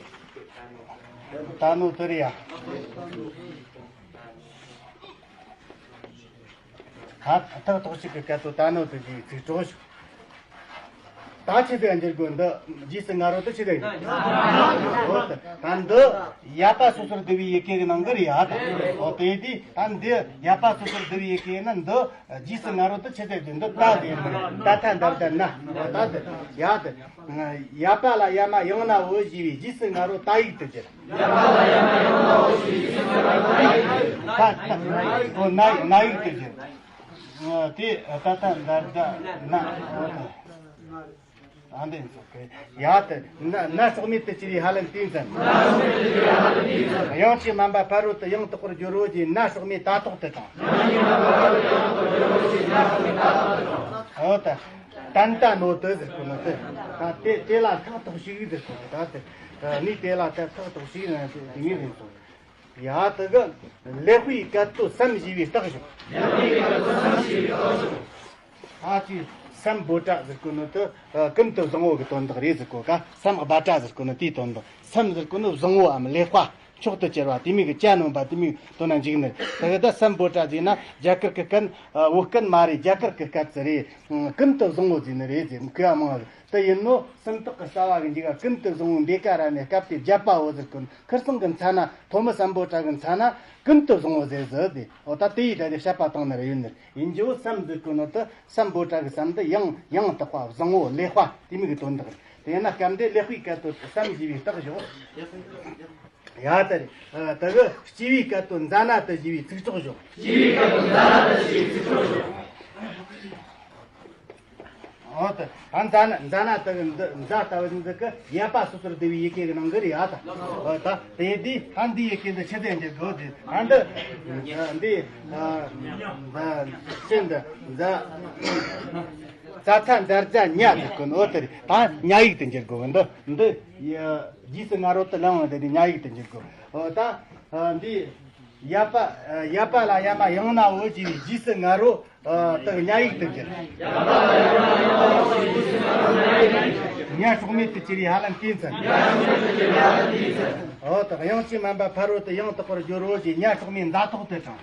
ད་ནོ་དེ་རེད་ཡ། ད་ཐག་ཐོགས་ཤིག་གི་སྐད་དོད་ད་ནོ་དེ་གི་ཚིག་གྲོགས་ཤིག་ད་ཆི་ཟིག་འགྱུར་དགོས་འདི་རྗེས་སུ་ང་རོ་དེ་ཆི་ཟིག་འགྱུར་དགོས། ད་འདི་ཡ་པ་སོ་སོར་བསྡུ་བའི་ཡི་གེ་གི་ནང་གི་རེད་ཡ་ད། འོ་དེ་དུས་ད་འདི་ཡ་པ་སོ་སོར་བསྡུ་བའི་ཡི་གེ་ཡིན་ན་འདི། རྗེས་སུ་ང་རོ་དེ་ཆི་ཟེར་དུས་འདི་ད་ཟེར་ནི་ད་ཐ་འདར་ད་ན་ད་ཟེར་ཡ་དེ། ཡ་པ་ལ་ཡ་མ་ཡང་ན་འོ་ཞེས་པའི་རྗེས་སུ་ང་རོ་ད་ཡིག་ཏུ་གྱུར། ཡ་པ་ལ་ཡ་མ་ཡང་ན་འོ་ཞེས་པའི་རྗེས་སུ་ང་རོ་ད་ཡིག་ཏུ་གྱུར། ད་ད་འོ་ན་ན་ཡིག་ཏུ་གྱུར། དེ་ད་ཐ་འདར་ད་ན་འོ་དེ། ཨ་འདི་ཚོ་གི་ཡ་དེ་ན་ན་སྲོག་མེད་དུ་གྱུར་བའི་ཧ་ལན་དུས་མཚན། དབྱངས་ཅན་སྨན་པ་ཕ་རོལ་ཏུ་ཡང་དག་པར་སྦྱོར་རོ་ཞེས་ན་སྲོག་མེད་ད་ཐོག་ཏུ་དྲངས། འོ་ད། ཏན་ཏན་ནོ་དུ་ཟེར་གོ་ནོ་དུ། ད་དེ་དེ་ལ་ཐག་ཐོགས་ཤིག་ཟེར་གོ་ནོ་ད་དེ། ནི་དེ་ལ་ད་ཐག་ཐོགས་ཤིག་ན་དེ་དེ་མི་རེད་སོ། ཡ་དུ་གི་ལེགས་པའི་སྐད་དོད་སམ་ཞེས་པའི་རྟགས་བཞག་ཨ་ཅི་སམ་བྷོ་ཊ་ཟེར་གོ་ནོ་དུ་ཀུན་ཏུ་བཟང་བོ་གི་དོན་དག་རེད་ཟེར་གོ་ཀ་སམ་བྷ་ཊ་ཟེར་གོ་ནོ་དེའི་དོན་དག་སམ་ཟེར་གོ་ནོ་བཟང་བོའམ་ལེགས་པ། མཆོག་ཏུ་གྱུར་པ་དེ་མིན་གྱི་ཅ་ནོན་པ་དེ་མིན་དོན་ན་འཇུག་ནི་དེ་གི་ད་སམ་བྷོ་ཊ་ཟེར་ན་རྒྱ་གར་གྱི་སྐད། བོད་སྐད་མ་རེད། རྒྱ་གར་གྱི་སྐད་ཟེར་རེད། ཀུན་ཏུ་བཟང་བོ་ཟེར་ནི་རེད་ཟེར་མཁས་པ་མང་བ་དེ་ཡིན་ནོ། སུམ་རྟགས་ཀྱི་རྩ་བ་གི་འཇུག་ག་ཀུན་ཏུ་བཟང་བོ་འདི་ཀ་ར་ནས་སྐབས་དེ་བརྒྱབ་པའོ་ཟེར་ཀུན་ཁིར་སང་གི་མཚན་ན་ཐོ་མི་སམ་བྷོ་ཊ་གི་མཚན་ན་ཀུན་ཏུ་བཟང་བོ་ཟེར་ཟེར་དེ་འོ་ད་དེ་ཡི་ད་དེ་བཤད་པ་བཏང་ནི་རེད་ཡོད་ནི་ཡིན་རྒྱུ་བོ་སམ་ཟེར་ཀུན་ནོ་དེ་སམ་བྷོ་ཊ་གི་སམ་དེ་ཡང་ཡང་དག་པ་བཟང་བོ་ལེགས་པ་དེ་མིན་གྱི་དོན་དག་རེད། དེ་ཡིན་ན་སྐབས་འདི་ལེགས་པའི་སྐད་དོད་སམ་ཞེས་པའི་རྟགས་བཞག་ཡ་ད་རེད། ད་གི་སྐྱེ་བའི་སྐད་དོད་འཛའ་ན་དུ་ཞེས་པའི་ཚིག་གྲོགས་བཞག་སྐྱེ་བའི་སྐད་དོད་འཛའ་ན་དུ་ཞེས་པའི་ཚིག་གྲོགས་བཞག་འོ་ད་ད་འཛའ་ན་འཛའ་ན་དེ་གི་འདི་འཛའ་ལྟ་བུ་འདི་གི་ཡ་པ་སོ་སོར་བསྡུ་བའི་ཡི་གེ་གི་ནང་གི་རེད་ཡ། ད་འོ་ད་དེ་འདི་ད་འདི་ཡི་གེ་འདི་ཆི་ཟེར་འགྱུར་དགོས། དེ་ད་འདི་འདི་ཨ་འདི་ཤིན་འདི་འཛའ་ཙ་ཚ་འཛར་ཛ་ཉ་ཟེར་གོ་ནོ་དེ་རེད། ད་ཉ་ཡིག་ཏུ་འགྱུར་དགོས། འདི་འདི་རྗེས་སུ་ང་རོ་དེ་ལ་འོང་དེ་འདི་ཉ་ཡིག་ཏུ་འགྱུར་དགོས། འོ་ད་འདི། ཡ་པ་ཡ་པ་ལ་ཡ་མ་ཡང་ན་འོ་ཞེས་པའི་རྗེས་སུ་ང་རོ་དག་ཉ་ཡིག་ཏུ་གྱུར། ཉ་སྲོག་མེད་དུ་གྱུར་པའི་ཧ་ལམ་དེའི་མཚན། འོ་དག་དབྱངས་ཅན་མ་འབའ་ཕ་རོལ་ཏུ་ཡང་དག་པར་སྦྱོར་རོ་ཞེས་ཉ་སྲོག་མེད་འཛའ་ཐོག་ཏུ་དྲངས།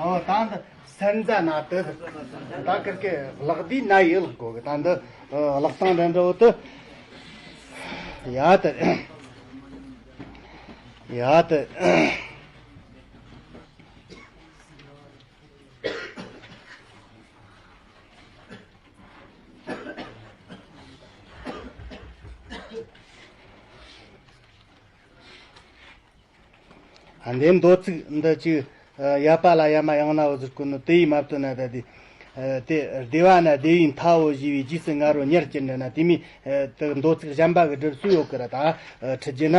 འོ་ད་འདི་སན་ཛ་ན་ཏི། ད་ཀིར་ཀི་ལག་དེའི་ན་ཡི་ལག་གོ་གི། ད་འདི་ལག་སྟངས་འདྲ་འདྲ་བོ་དུ། ཡ་ཏི། ཡ་ཏི། ཨ་འདི་མདོ་ཚིག་འདི་ཅིག་ཡ་པ་ལ་ཡ་མ་ཡང་ན་འོ་ཟེར་གོ་ནོ་དེ་ཡིས་མ་བཏོན་ན་ད་དེ། དེ་སྡེ་བ་ན་སྡེ་བའི་མཐའ་འོ་ཞེས་པའི་རྗེས་སུ་ང་རོ་ཉར་གྱུར་འདྲ་ན་དེ་མིན། དེ་མདོ་ཚིག་གཞན་པ་གི་སྒྲུབ་སྲོལ་ཡོད་གི་ར། ད་ཁྲིད་རྒྱུ་ན་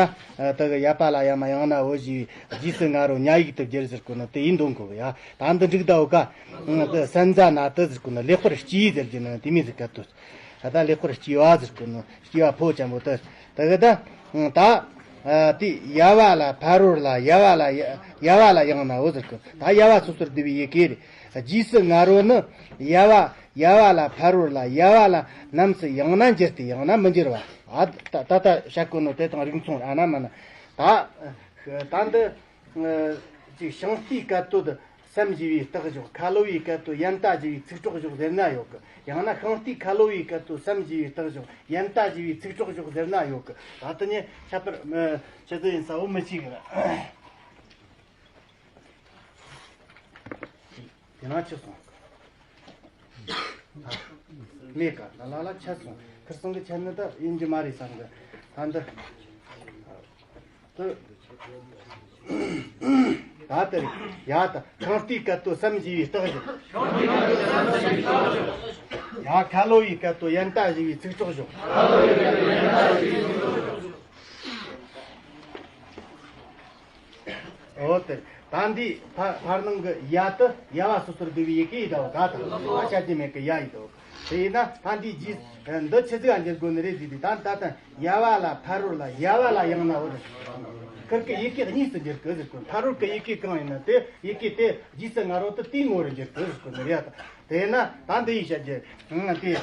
དེ་གི་ཡ་པ་ལ་ཡ་མ་ཡང་ན་འོ་ཞེས་པའི་རྗེས་སུ་ང་རོ་ཉ་ཡིག་ཏུ་བསྒྱུར་ཟེར་གོ་ནོ་དེ་ཡིན་འདོན་གོ་གི་ཡ། ད་འདི་འགྲིག་ད་འོ་ཀ། དེ་སན་ཛ་ན་ཏི་ཟེར་གོ་ནོ་ལེགས་པར་སྐྱེས་ཟེར་གྱི་ན་དེ་མིན་ཟེར་ག་ཏོ། ད་ལྟ་ལེགས་པར་སྐྱེ་བ་ཟེར་གོ་ནོ་སྐྱེ་བ་ཕོ་ཅན་པོ་དེ། དེ་གི་ད་ད་དེ་ཡ་བ་ལ་ཕ་རོལ་ལ་ཡ་བ་ལ་ཡ་ཡ་བ་ལ་ཡང་ན་འོ་ཟེར་གོ། ད་ཡ་བ་སོ་སོར་བསྡུ་བའི་ཡི་གེ་རེད། རྗེས་སུ་ང་རོ་ནི་ཡ་བ་ཡ་བ་ལ་ཕ་རོལ་ལ་ཡ་བ་ལ་ནམ་སུ་ཡང་ན་འགྱུར་ཏེ་ཡང་ན་མི་འགྱུར་བ། ཨ་ད་ད་ལྟ་བཤད་གོ་ནོ་དེ་དང་རིགས་མཚུངས་ཨ་ན་མ་ན། ད་ད་འདི་ཅིག་ཤིང་རྟའི་སྐད་དོད་སམ་ཞེས་པའི་རྟགས་འཇོག། ཁ་ལོ་བའི་སྐད་དོད་ཡན་ཏ་ཞེས་པའི་ཚིག་གྲོགས་འཇོག་ཟེར་ན་ཡོད་གི། ཡང་ན་ཤིང་རྟའི་ཁ་ལོ་བའི་སྐད་དོད་སམ་ཞེས་པའི་རྟགས་འཇོག། ཡན་ཏ་ཞེས་པའི་ཚིག་གྲོགས་འཇོག་ཟེར་ན་ཡོད་གི། ད་དེ་ནས་ཁྱད་པར་ཆི་ཟིག་ཡིན་ས་བོ་མི་ཤེས་གི་ར། དེ་ན་ཆི་སོང་། མེད་ཀ་ལ་ལ་ལ་ཆད་སོང་། ཁིར་སང་གི་ཆད་ནི་ད་ཡིན་རྒྱུ་མ་རེད་བསམ་གི། ད་འདི། ད་ད་དེ་རེད་ཡ། ད་ཤིང་རྟའི་སྐད་དོད་སམ་ཞེས་པའི་རྟགས་འཇོག། ཡ་ཁ་ལོ་བའི་སྐད་དོད་ཡན་ཏ་ཞེས་པའི་ཚིག་གྲོགས་འཇོག། འོ་དེ་ད་འདི་ཕ་ཕར་ནང་གི་ཡ་དེ་ཡ་བ་སོ་སོར་བསྡུ་བའི་ཡི་གེ་ཡི་ད་འོ་ག་ད་ཨ་ཆ་རྒྱུ་མེད་གི་ཡ་ཡི་ད་འོ། དེ་ཡིན་ན་ད་འདི་རྗེས་འདི་ཆི་ཟིག་ཨ་འགྱུར་དགོས་ནི་རེད་ཟེར་དུས། ད་ད་ད་ཡ་བ་ལ་ཕ་རོལ་ལ་ཡ་བ་ལ་ཡང་ན་འོ་རེད། ཁིར་ཀི་ཡི་གེ་གཉིས་སུ་འགྱུར་གི་ཟེར་གོ། ཕ་རོལ་གི་ཡི་གེ་གང་ཡིན་ན་དེ་ཡི་གེ་དེ་རྗེས་སུ་ང་རོ་དེ་དེའི་ངོ་རུ་འགྱུར་གི་ཟེར་གོ་ནི་རེད། ད་དེས་ན་ད་འདི་ཡིས་བཤད་རྒྱུ། ཨང་དེ།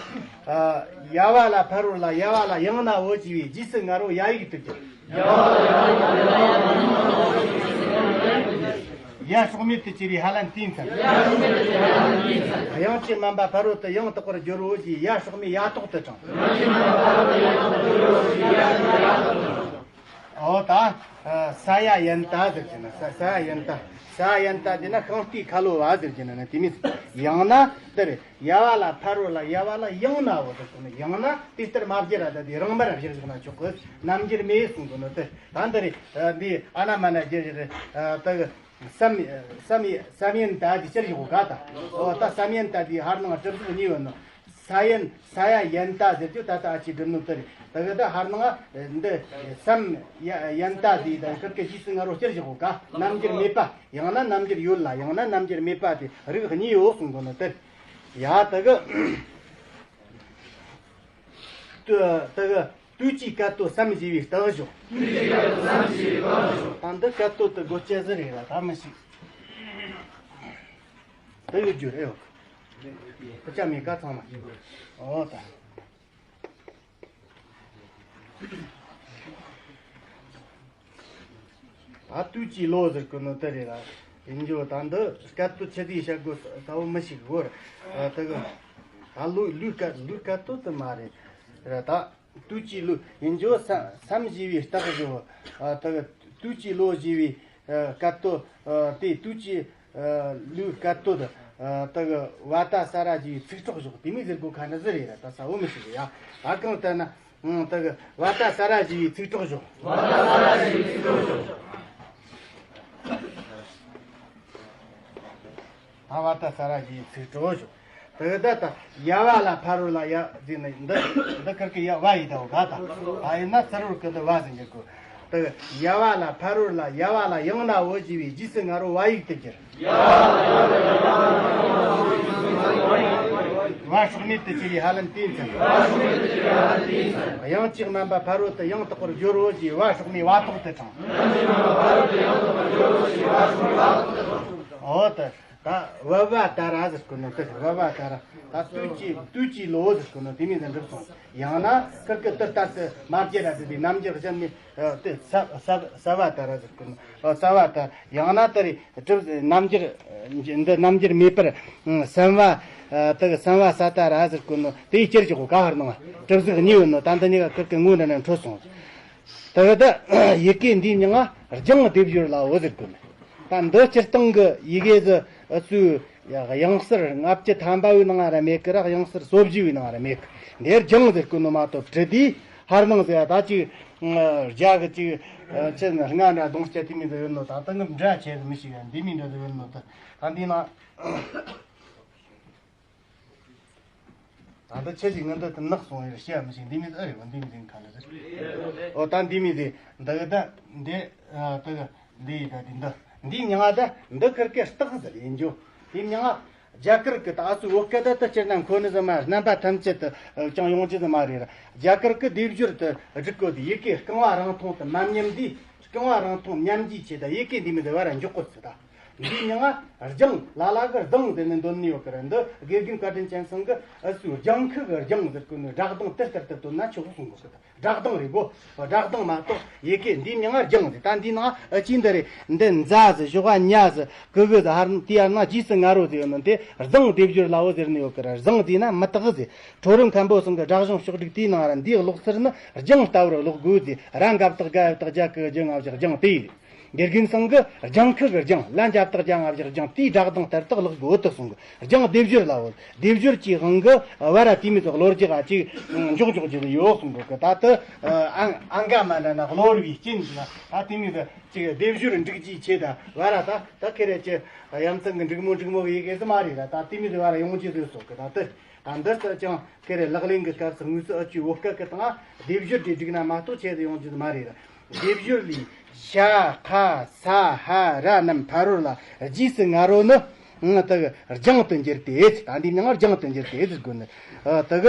ཡ་བ་ལ་ཕ་རོལ་ལ་ཡ་བ་ལ་ཡང་ན་འོ་ཞེས་པའི་རྗེས་སུ་ང་རོ་ཡ་ཡིག་ཏུ་གྱུར། ཡ་སྲོག་མེད་དུ་གྱུར་པའི་ཧ་ལན་ཏིན་ཚན། དབྱངས་ཅན་མན་པ་ཕ་རོལ་ཏུ་ཡང་དག་པར་སྦྱོར་རོ་ཞེས་ཡ་སྲོག་མེད་ཡ་ཐོག་ཏུ་དྲངས། འོ་ད། ས་ཡ་ཡན་ཏ་ཟེར་གྱི་ན་ས་ས་ཡ་ཡན་ཏ། ས་ཡ་ཡན་ཏ་དེ་ན་ཤིང་རྟའི་ཁ་ལོ་བ་ཟེར་གྱི་ན་ན་དེ་མིན། ཡང་ན་དེ་རེད། ཡ་བ་ལ་ཕ་རོལ་ལ་ཡ་བ་ལ་ཡང་ན་འོ་ཟེར་གྱི་ན། ཡང་ན་དེ་ལྟར་མ་བསྒྱུར་ར་ད་དེ་རང་མར་བཞག་བཞག་ན་ཆོག་གི། རྣམ་འགྱུར་མེད་གསུང་གི་ནོ་དེ། ད་འདི་རེད། འདི་ཨ་ན་མ་ན་རྒྱུ་རེད། ད་གི་སམ་སམ་སམ་ཡན་ཏ་དེ་ཅི་རེད་གོ་ག་ད། འོ་ད་སམ་ཡན་ཏ་དེ་ཧར་ནང་གྲུབ་ཚུལ་གཉིས་ཡོད་ནོ། ས་ཡན། ས་ཡ་ཡན་ཏ་ཟེར་རྒྱུ་ད་ལྟ་ཨ་ཅེ་འབྲི་ནོ་དེ་རེད། ད་གི་ད་ཧར་ནང་འདི་སམ་ཡ་ཡན་ཏ་ཟེར་ད་ཁིར་ཀི་རྗེས་སུ་ང་རོ་སྐྱུར་བཞག་གོ་ག། རྣམ་འགྱུར་མེད་པ། ཡང་ན་རྣམ་འགྱུར་ཡོད་ལ་ཡང་ན་རྣམ་འགྱུར་མེད་པ་དེ་རིགས་གཉིས་ཡོད་གསུང་གོ་ནོ་དེ་རེད། ཡ་ད་གི་ད་གི་དུས་ཀྱི་སྐད་དོད་སམ་ཞེས་པའི་རྟགས་འཇོག། དུས་ཀྱི་སྐད་དོད་སམ་ཞེས་པའི་རྟགས་འཇོག། ད་འདི་སྐད་དོད་དུ་དགོད་བྱ་ཟིག་རེད་ལ་ད་མི་ཤེས། དེ་ཡོད་རྒྱུ་རེད། ཨོ། དཔེ་ཆ་མེད་ཀ་ཚང་མ། ཨོ་ད། ད་དུས་ཀྱི་ལོ་ཟེར་གི་ནོ་དེ་རེད་ལ། ཡིན་རྒྱུ་ད་འདི་སྐད་དོད་ཆི་དེ་བཤད་དགོས་ས་བོ་མི་ཤེས་གི་གོ་ར། ད་གི་ད་ལོ་ལུས་སྐད་ལུས་སྐད་དོད་དུ་མ་རེད་ར་ད། དུས་ཀྱི་ལོ་ཡིན་རྒྱུ་ས་སམ་ཞེས་པའི་རྟགས་བཞོ། ད་གི་དུས་ཀྱི་ལོ་ཞེས་པའི་སྐད་དོད། དེ་དུས་ཀྱི་ལུས་སྐད་དོད། ད་གི་བ་ཏ་ས་ར་ཞེས་པའི་ཚིག་གྲོགས་བཞོ། དེ་མིན་ཟེར་དགོས་ཁ་ན་ཟི་རེད་ར་ད་ས་བོ་མི་ཤེས་གི་ཡ། ད་གང་ལྟར་ན། ད་གི་བ་ཏ་ས་ར་ཞེས་པའི་ཚིག་གྲོགས་བཞོ། བ་ཏ་ས་ར་ཞེས་པའི་ཚིག་གྲོགས་བཞོ། ད་ བ་ཏ་ས་ར་ཞེས་ཚིག་གྲོགས་ཞུ། དེ་གི་ད་ད་ཡ་བ་ལ་ཕ་རོལ་ལ་ཡ་ཟེར་ནས་འདི་འདི་ཁིར་གི་ཡ་བ་ཡི་ད་འོ་ག་ད་ད་ཡིན་ན་ཚུ་རོལ་གི་འདི་བ་ཟེར་གི་གོ། དེ་གི་ཡ་བ་ལ་ཕ་རོལ་ལ་ཡ་བ་ལ་ཡང་ན་འོ་ཞེས་པའི་རྗེས་སུ་ང་རོ་བ་ཡིག་ཏུ་གྱུར། བ་སྲོག་མེད་དུ་གྱུར་བའི་ཧ་ལམ་དེའི་མཚན། དབྱངས་ཀྱི་རྣམ་པ་ཕ་རོལ་ཏུ་ཡང་དག་པར་སྦྱོར་རོ་ཞེས་བ་སྲོག་མའི་བ་ཐོག་ཏུ་དྲངས། འོ་ད། ད་བ་བ་ཏ་ར་ཟེར་གོ་ནོ་དེ་བ་བ་ཏ་ར། ད་དུས་ཀྱི་དུས་ཀྱི་ལོ་ཟེར་གོ་ནོ་དེ་མིང་དུ་འགྲུབ་སོང་། ཡང་ན་ཁིར་གི་དུ་ལྟར་དུ་མ་བརྗེད་ར་བསྡད་པའི་རྣམ་འགྱུར་གཞན་ནི་དེ་ས་ས་ས་བ་ཏ་ར་ཟེར་གོ་ནོ་ས་བ་ཏ། ཡང་ན་དེ་རེད་གྲུབ་རྣམ་འགྱུར་འདི་རྣམ་འགྱུར་མེད་པར་སམ་བ་དེ་གི་སམ་བ་ས་ཏ་ར་ཟེར་གོ་ནོ་དེའི་སྤྱིར་གྱི་གོ་ག་ཧར་ནང་གྲུབ་གཟུགས་གཉིས་ཡོད་ནོ་ད་འདི་གཉིས་ཀ་ཁིར་གི་ངོ་འདྲ་ན་འཕྲོད་སོང་། དེ་གི་ད་ཡི་གེ་འདིའི་མིང་ང་རྒྱང་སྡེབ་སྦྱོར་ལའོ་ཟེར་གོ་ནོ། ད་འདི་སྤྱིར་བཏང་གི་ཡི་གེ་ཟི་ཨ་ཚུ་ཡ་དབྱངས་གསལ་ལྔ་བཅུ་ཐམ་པ་བའི་ནང་ར་མེད་གི་ར་དབྱངས་གསལ་སོ་བཞི་བའི་ནང་ར་མེད་གི། འདིར་རྒྱང་ཟེར་གོ་ནོ་མ་གཏོགས་བྲི་དུས་ཧར་ནང་ཟེར་ཡ་ད་ཅིག་རྒྱ་གི་ཅིག་ཆེ་ན་ལྔ་འདྲ་གདོང་སྐྱ་དེ་མིན་ཟེར་ཡོད་ནོ། ད་ལྟ་ངི་འདྲ་ཆེ་ཟི་མི་ཤེས་ཡ་འདི་མིན་འདྲ་ཟེར་ཡོད་ནོ། ད་ད་འདི་ན། ད་ལྟ་ཁྱེད་ཀྱིས་ངི་འདི་དུ་ནག་སོང་ཡོད་ཤེས་མི་ཤེས། འདི་མི་ཨེ་རེད་བ། འདི་མི་འདི་ག་ལ་རེད། ཨོ་ད་འདི་མི་འདི་འདི་གི་ད་འདི་ཨ་ད་གི་འདི་ཡི་ད་འདི་འདི་འདི་མྱིང་ང་ད་འདི་ཁིར་ཀའི་རྟགས་ཟེར་ཡིན་རྒྱུ། འདི་མྱིང་ང་རྒྱ་གར་གི་ད་ཨ་སུ་བོད་སྐད་ད་ད་སྤྱིར་ན་ཁོ་ནི་ཟི་མ་རྣམ་པ་ཐམས་ཅད་དུ་ཨ་ཅང་ཡོང་རྒྱུ་ཟི་མ་རེད། རྒྱ་གར་གི་སྡེབ་སྦྱོར་དུ་སྒྲིག་གོ་དེ་ཡི་གེ་རྐང་བ་རིང་ཐུང་དུ་མ་མཉམ་དུས། རྐང་བ་རིང་ཐུང་མཉམ་གྱི་ཆེད་དུ་ཡི་གེ་འདི་མི་འདི་བར་འཇོག་གོ་ཚུལ་དང་། འདིའི་མྱིང་ང་རྒྱང་། ལ་ལ་གི་རྫིང་ཟེར་ནས་འདོན་ནི་ཡོད་གི་རེད། འདི་དགེ་རྒན་བཀའ་དྲིན་ཅན་ཚང་གི་ཨུ་ཚུགས་རྒྱང་ཁུ་གི་རྒྱང་ཟེར་གོ་ནི་སྒྲ་གདངས་དེ་ལྟར་དུ་འདོན་ན་ཆོག་གསུང་གོ་གི། སྒྲ་གདངས་རེད་གོ། སྒྲ་གདངས་མ་གཏོགས་ཡི་གེ་འདིའི་མྱིང་ང་རྒྱང་ཟེར། ད་འདིའི་ནང་ཨ་ཅི་འདི་རེད། འདི་མཛའ་ཟེར། ཞོགས་པ་ཉ་ཟེར། གི་གུ་ཟེར། ཧར་དེ་ཡར་ན་རྗེས་སུ་ང་རོ་ཟེར་ཡོད་ནི་འདི་རྫིང་སྡེབ་སྦྱོར་ལའོ་ཟེར་ནི་ཡོད་གི་རེད། རྫིང་ཟེར་ན་མི་རྟག་ཟེར། ཁྲོ་རོན་མཁན་པོ་ཚང་གི་སྒྲ་གཞུང་ཕྱོགས་བསྒྲིགས་དེའི་ནང་ར་འདིའི་ཀློག་ཚུལ་ནི་རྒྱང་ལྟ་བུར་ཀློག་དགོས་ཟེར། ར་འགབ་བཏགས་རྒ་ཡ་བཏགས་རྒྱ་གི་རྒྱུ་ང་བཞག་རྒྱང་དེ་ཡིན། དགེ་རྒན་ཚང་གི་རྒྱང་ཁུ་གི་རྒྱང་། ལ་འགབ་བཏགས་རྒྱ་ང་བཞག་རྒྱང་། དེའི་སྒྲ་གདངས་ལྟར་དུ་ཀློག་དགོས་དུ་གསུང་གི། རྒྱང་སྡེབ་སྦྱོར་ལའོ། སྡེབ་སྦྱོར་གྱི་དབང་གིས་བར་ར་དེ་མི་ཚོགས་ལོ་རྒྱུས་ཀ་ཅིག་འཇོག་འཇོག་རྒྱུ་ཡོད་གསུང་གི། ད་དུ་ཨ་ཨ་འགའ་མ་འདྲ་ན་གློ་བུར་བའི་རྐྱེན་གྱིས་ད་དེ་མི་ཚོ་ཅིག་སྡེབ་སྦྱོར་འགྲིག་རྒྱུའི་ཆེད་ད་བར་ར་ད་ད་ཁེ་རེ་ཅི་ཡ་མཚན་གི་འགྲིག་མོ་འགྲིག་མོ་གི་ཡི་གེ་ཟི་མ་རེད་ར། ད་དེ་མི་ཚོ་བར་ར་ཡོང་རྒྱུ་ཟེར་གསུང་གི། ད་དུ། ད་འདི་ལྟར་ཀྱང་ཁེ་རེ་ལག་ལེན་གྱི་སྐབས་སུ་དངོས་སུ་ཨུ་ཆུའི་བོད་སྐད་ཀྱི་སྟེང་སྡེབ་སྦྱོར་དེ་བསྒྲིགས་ན་མ་གཏོགས་ཆེད་དུ་ཡོང་རྒྱུ་མ་རེད། སྡེབ་སྦྱོར་ལས་ཤ་ཁ་ས་ཧ་ར་རྣམས་ཕ་རོལ་ལ་རྗེས་སུ་ང་རོ་ནི་ང་དག་རྒྱང་དུ་འགྱུར་ཏེ། ད་འདི་མྱིང་རྒྱང་དུ་འགྱུར་ཏེ་ཟེར་དགོས་ནི། ཨ་དག་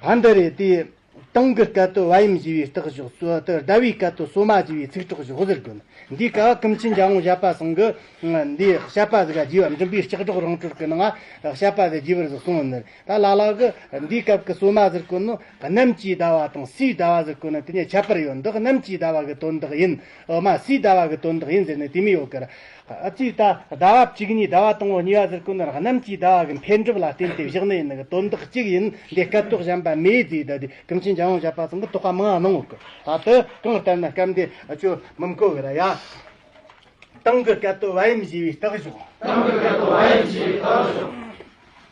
ཨ་འདི་རེད་དེ། དང་གི་སྐད་དོད་བ་ཡིམ་ཞེས་པའི་རྟགས་བཞག་སོ་ཏི་ཟླ་བའི་སྐད་དོད་སོ་མ་ཞེས་པའི་ཚིག་གྲོགས་བཞག་ཟེར་དགོས་ནི། འདིའི་སྐབས་ཀུན་མཁྱེན་འཇམ་དབྱངས་བཞད་པ་ཚང་གི་འདི་བཤད་པ་ཟིག་ག་རྒྱས་པ་མགྲིན་པའི་ལྕགས་སྒྲོག་རིང་བསྲེལ་གི་ནང་བཤད་པ་ཟིག་རྒྱས་པར་ཟིག་གསུངས་ནི། ད་ལ་ལ་གི་འདིའི་སྐབས་ཀྱི་སོ་མ་ཟེར་གོ་ནོ་གནམ་གྱི་ཟླ་བ་དང་སའི་ཟླ་བ་ཟེར་གོ་ནོ་དེ་གཉིས་ཁྱད་པར་ཡོད། འདི་གནམ་གྱི་ཟླ་བ་གི་དོན་དག་ཡིན། འོ་མ་སའི་ཟླ་བ་གི་དོན་དག་ཡིན་ཟེར་ནས་དེ་མི་ཡོད་གི་ར། ཨ་ཙི་ད་ཟླ་བ་བཅུ་གཉིས་ཟླ་བ་དང་པོ་གཉིས་པ་ཟེར་གོ་ནོ་ར་གནམ་གྱི་ཟླ་བ་གི་འཕེལ་འགྲིབ་ལ་བརྟེན་ཏེ་བཞག་ནི་ཡིན་ནི་གི་དོན་དག་གཅིག་ཡིན། འདི་སྐད་དོད་གཞན་པ་མེད་ཟེར། ད་དེ་ཀུན་མཁྱེན་འཇམ་དབྱངས་བཞད་པ་ཚང་གི་དོགས་པ་མང་ང་གནང་ཡོད་གི། ད་དེ་གང་ལྟར་ན་སྐབས་འདི་ཨ་ཅོ་མི་མཁོ་གི་ར་ཡ། དང་གི་སྐད་དོད་བ་ཡིམ་ཞེས་པའི་རྟགས་བཞག་དང་གི་སྐད་དོད་བ་ཡིམ་ཞེས་པའི་རྟགས་བཞག་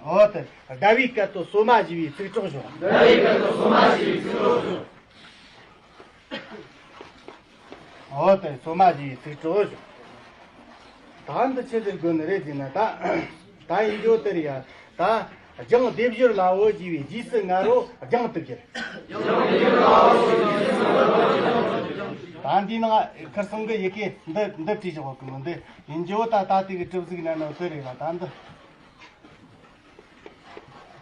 འོ་དེ་ཟླ་བའི་སྐད་དོད་སོ་མ་ཞེས་པའི་ཚིག་གྲོགས་བཞག་ཟླ་བའི་སྐད་དོད་སོ་མ་ཞེས་པའི་ཚིག་གྲོགས་བཞག་འོ་དེ་སོ་མ་ཞེས་པའི་ཚིག་གྲོགས་བཞག་ད་འདི་ཆི་ཟེར་དགོས་ནི་རེད་ཟེར་ན། ད་ད་ཡིན་རྒྱུ་དེ་རེད་ཡ། ད་རྒྱང་སྡེབ་སྦྱོར་ལའོ་ཞེས་པའི་རྗེས་སུ་ང་རོ་རྒྱང་དུ་གྱུར། ད་འདིའི་ནང་ཁར་སང་གི་ཡི་གེ་འདི་འདི་བྲིས་བཞག་གི་མི་འདི་ཡིན་རྒྱུ། ད་ད་དེ་གི་གྲུབ་གཟུགས་ན་ནོ་དེ་རེད་ལ། ད་འདི།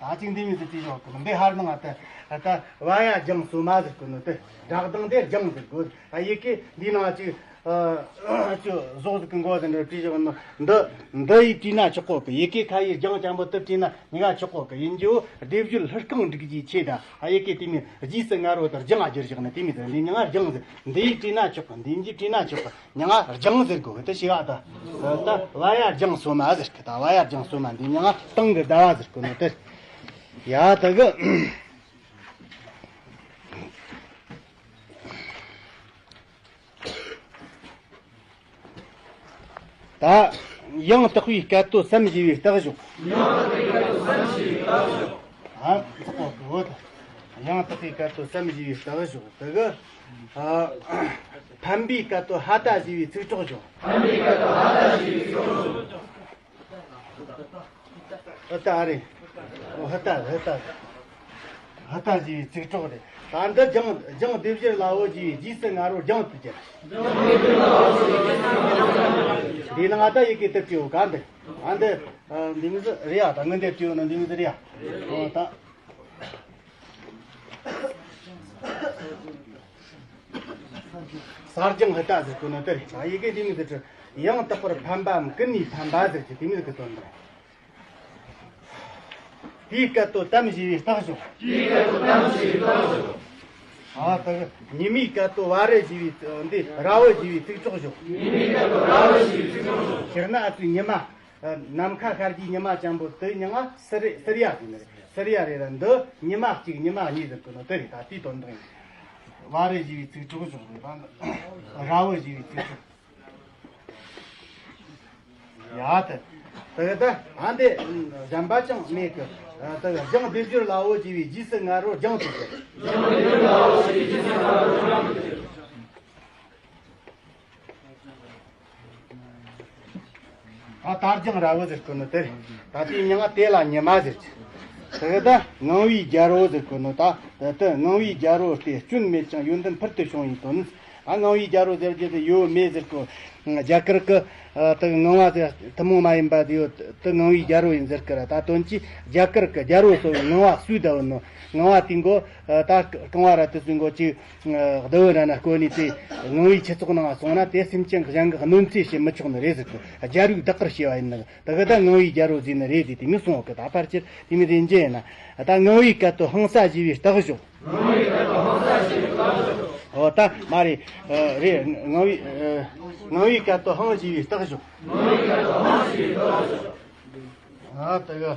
ད་ཅིག་འདི་མི་ཟེར་ཅིག་ཡོད་གི། འདི་ཧར་ནང་ང་ད་ད་བ་ཡ་རྒྱང་སོ་མ་ཟེར་གི་ནོ་དེ། སྒྲ་གདངས་དེ་རྒྱང་ཟེར་དགོས། ད་ཡི་གེ་འདི་ནང་ཅིག་ཨ་ཅོ་ཟོག་ཟིག་གི་མགོ་ཟེར་འདྲ་བྲིས་བཞག་ནོ། འདི་འདི་ཡིས་བྲིས་ན་ཆོག་གོ་གི། ཡི་གེ་ཁ་ཡི་རྒྱང་ཅན་པོ་དེ་བྲིས་ན་ཉི་ག་ཆོག་གོ་གི། ཡིན་རྒྱུ་སྡེབ་སྦྱོར་ལྷུར་རྐང་འགྲིག་རྒྱུའི་ཆེད་ད། ཨ་ཡི་གེ་དེ་མི་རྗེས་སུ་ང་རོ་དེ་རྒྱང་ཨ་བསྒྱུར་བཞག་ནི་དེ་མི་ཟེར། འདི་ཉི་ག་རྒྱང་ཟེར། འདི་ཡིས་བྲིས་ན་ཆོག་གི། འདི་འདི་བྲིས་ན་ཆོག་གི། ཉང་ང་རྒྱང་ཟེར་དགོས་གི། དེ་ཤེས་ག་ད། ད་བ་ཡ་རྒྱང་སོ་མ་ཟེར་གི། ད་བ་ཡ་རྒྱང་སོ་མ། འདི་ཉང་ང་དང་གི་ཟླ་བ་ཟེར་གི་ནོ་དེ། ཡ་ད་གི། ད་ཡང་དག་པའི་སྐད་དོད་སམ་ཞེས་པའི་རྟགས་བཞག་ཡང་དག་པའི་སྐད་དོད་སམ་ཞེས་པའི་རྟགས་བཞག་ཨ་ཙི་གོ་གི་འོ་ད། ཡང་དག་པའི་སྐད་དོད་སམ་ཞེས་པའི་རྟགས་བཞག་དེ་གི། ཨ་ཕམ་པའི་སྐད་དོད་ཧ་ད་ཞེས་པའི་ཚིག་གྲོགས་བཞག་ཕམ་པའི་སྐད་དོད་ཧ་ད་ཞེས་པའི་ཚིག་གྲོགས་བཞག་ཨུ་ཏ་རེད། ཨོ་ཧི་ཏ་ཧི་ཏ། ཧི་ཏ་ཞེས་པའི་ཚིག་གྲོགས་རེད། ད་འདི་ལྗང་ལྗང་སྡེབ་སྦྱོར་ལ་འོ་ཞེས་པའི་རྗེས་སུ་ང་རོ་ལྗང་དུ་གྱུར། འདི་ནང་ཨ་ད་ཡི་གེ་དེབ་ཀྱི་འོ་ག་འདི། ཨ་འདི། འདི་མི་ཟི་རེད་ཡ། ད་ངི་འདེབས་ཀྱི་འོ་ན་འདི་མི་ཟི་རེད་ཡ། ཨོ་ད། གསར་སྦྱངས་ཧི་ཏ་ཟེར་གོ་ནོ་དེ་རེད། ད་ཡི་གེ་འདི་མི་ཟི་ཁྲི། ཡང་དག་པར་ཕན་པའམ་ཀུན་ནས་ཕན་པ་ཟེར་གྱི་དེ་མི་ཟི་གི་དོན་དང་། དེའི་སྐད་དོད་དམ་ཞེས་པའི་རྟགས་ཞོག་དེའི་སྐད་དོད་དམ་ཞེས་པའི་རྟགས་ཞོག་ཨ་ད་གི་ཉི་མའི་སྐད་དོད་བ་རེ་ཞེས་པའི་འདི་ར་བོ་ཞེས་པའི་ཚིག་གྲོགས་ཞོག་ཉི་མའི་སྐད་དོད་ར་བོ་ཞེས་པའི་ཚིག་གྲོགས་ཞོག་སྤྱིར་ན་ཨ་ཙི་ཉི་མ། ནམ་མཁའ་ཤར་གྱི་ཉི་མ་ཅན་པོ་དེ་མྱིང་ང་སི་རི་སི་རི་ཡ་ཟེར་ནི་རེད། སི་རི་ཡ་རེད་ལ་འདི་ཉི་མ་གཅིག་ཉི་མ་གཉིས་ཟེར་གི་ནོ་དེ་རེད། ད་དེའི་དོན་དག་ཡིན། བ་རེ་ཞེས་པའི་ཚིག་གྲོགས་ཞོག་རེད། ད་ར་བོ་ཞེས་པའི་ཚིག་གྲོགས། ཡ་ད། དེ་གི་ད་ཨ་འདི་གཞན་པ་ཅང་མེད་གི། དེ་གི་ལྗང་སྡེབ་སྦྱོར་ལ་འོ་ཞེས་པའི་རྗེས་སུ་ང་རོ་ལྗང་དུ་གྱུར། ད་ལྟར་ལྗང་ར་བོ་ཟེར་གོ་ནོ་དེ་རེད། ད་ལྟའི་མྱིང་ང་དེ་ལ་ཉི་མ་ཟེར་གི། དེ་གི་ད་ངང་བའི་རྒྱལ་པོ་ཟེར་གོ་ནོ་ད་དེ་དེ་ངང་བའི་རྒྱལ་པོ་སྟེ་སྐྱོན་མེད་ཅིང་ཡོན་ཏན་ཕུལ་དུ་བྱུང་བའི་དོན། ཨ་ངང་བའི་རྒྱལ་པོ་ཟེར་རྒྱུ་དེ་ཡོད་མེད་ཟེར་གོ། རྒྱ་གར་གི་དེ་ངང་བ་ཟེར་ཐུན་མོང་མ་ཡིན་པ་དེ་ཡོད་དེ་ངང་བའི་རྒྱལ་པོ་ཡིན་ཟེར་གི་ར། ད་དོན་གྱིས་རྒྱ་གར་གི་རྒྱལ་པོ་སོགས་ངང་བ་སུས་བསྡད་ཡོད་ནོ། ངང་བ་དེ་མགོ་ད་རྐང་བ་ར་དེ་ཚོའི་མགོ་གཅིག་ཨ་གདུ་བུ་ར་ན་བསྐོར་ནས་དེ་ངང་བའི་ཆུ་ཚོགས་ནང་སོང་ན་དེ་སེམས་ཅན་གྱི་གཞན་གྱི་གནོད་འཚེ་བྱེད་མི་ཆོག་ནི་རེད་ཟེར་གི། རྒྱལ་པོས་བདག་གིར་བྱས་པ་ཡིན་ནི། དེ་གི་ད་ངང་བའི་རྒྱལ་པོ་ཟེར་ནི་རེད་དེ། དེ་མི་སོང་གི། ད་ཕལ་ཆེར་དེ་མི་རེད་འཇལ་ཡིན་ན། ད་ངང་བའི་སྐད་དོད་ཧང་སང་ཞེས་པའི་རྟགས་ཞོག་ངང་བའི་སྐད་དོད་ཧང་སང་ཞེས་པའི་རྟགས་ཞོག་ཨོ་ད་མ་རེད། རེད། ངང་བའི་ངང་བའི་སྐད་དོད་ཧང་ཞེས་པའི་རྟགས་ཞོག་ཨ་དེ་གི།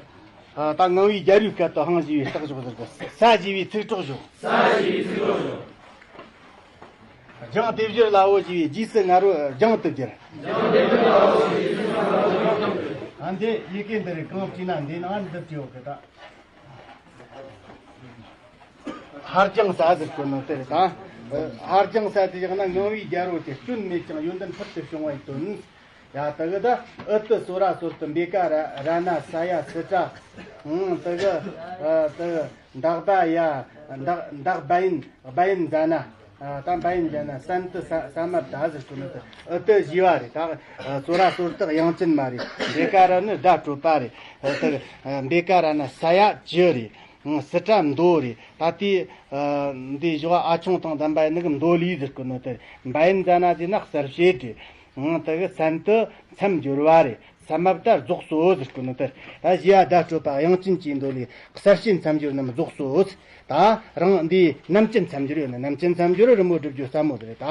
ད་ངང་བའི་རྒྱལ་པོའི་སྐད་དོད་ཧང་ཞེས་པའི་རྟགས་ཞོག་ཟེར་གི། ས་ཞེས་པའི་ཚིག་གྲོགས་ཞོག་ས་ཞེས་པའི་ཚིག་གྲོགས་ཞོག་ལྗང་སྡེབ་སྦྱོར་ལ་འོ་ཞེས་པའི་རྗེས་སུ་ང་རོ་ལྗང་དུ་གྱུར། ལྗང་སྡེབ་སྦྱོར་ལ་འོ་ཞེས་པའི་རྗེས་སུ་ང་རོ་ལྗང་དུ་གྱུར། ཨ་འདི་ཡི་གེ་འདི་རེད། གང་བྲིས་ན་འདི་ནང་འདི་བྲིས་ཡོད་གི་ད། ཧར་ལྗང་ས་ཟེར་གོ་ནོ་དེ་རེད་ད། ཧར་ལྗང་ས་དེ་བཞག་ན་ངང་བའི་རྒྱལ་པོ་དེ་སྐྱོན་མེད་ཅིང་ཡོན་ཏན་ཕུལ་དུ་བྱུང་བའི་དོན། ཡ་ད་གི་ད་ཨུ་ཏུ་སོ་ར་སོར་དུ་འབེ་ཀ་ར་ར་ན་ས་ཡ་སི་ཏྲ། ཨང་ད་གི་ད་གི་འདག་པ་ཡ་འདག་འདག་བ་ཡིན་བ་ཡིན་ཛ་ན། ད་བ་ཡིན་ཛ་ན་སན་ཏི་ས་ས་མ་བཏགས་ཟེར་གོ་ནོ་དེ། ཨུ་ཏུ་ཞི་བ་རེད། ད་སོ་ར་སོར་དུ་དབྱངས་ཅན་མ་རེད། འབེ་ཀ་ར་ནི་སྒྲ་སྤྲོད་པ་རེད། ད་གི་འབེ་ཀ་ར་ན་ས་ཡ་ཅི་རེད། སི་ཏྲ་མདོ་རེད། ད་དེ་འདི་བཞི་བ་ཨ་ཆུང་དང་ལྡན་པ་ཡིན་ནི་གི་མདོ་ལས་ཟེར་གོ་ནོ་དེ། བ་ཡིན་ཛ་ན་དེ་ན་གསལ་བྱེད་རེད། ཨང་དེ་གི་སན་ཏི་མཚམས་སྦྱོར་བ་རེད། ས་མ་བཏགས་རྫོགས་སོ་ཟེར་གོ་ནོ་དེ། ད་བཞི་བ་སྒྲ་སྤྲོད་པ་དབྱངས་ཅན་གྱི་མདོ་ལས་གསལ་བྱེད་མཚམས་སྦྱོར་རྣམས་རྫོགས་སོ། ད་རང་འདི་རྣམ་བཅད་མཚམས་སྦྱོར་ཡོད་ན་རྣམ་བཅད་མཚམས་སྦྱོར་རི་མོ་བསྒྲུབ་རྒྱུ་ཟབ་མོ་རེད། ད་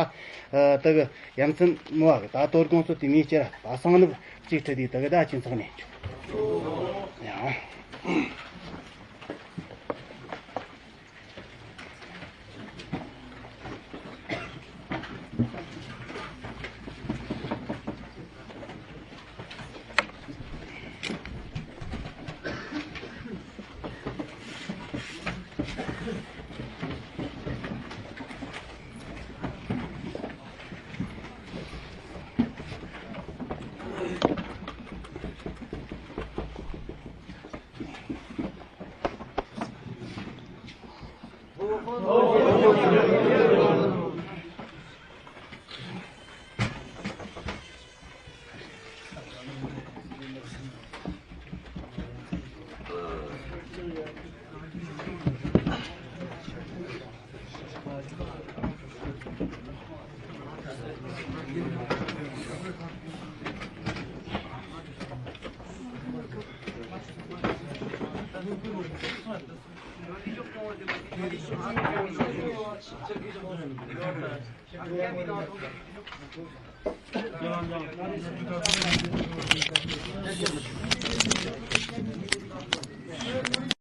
དེ་གི་ཡ་མཚན་མོ་བ་གི། ད་དོ་དགོང་སོ་དེ་མིའི་ཕྱིར་ད་སང་ནུབ་གཅིག་ཁྲི་དེ་དེ་གི་ད་ཁྱིམ་ཚང་ནས་འཇུག་ཡང་།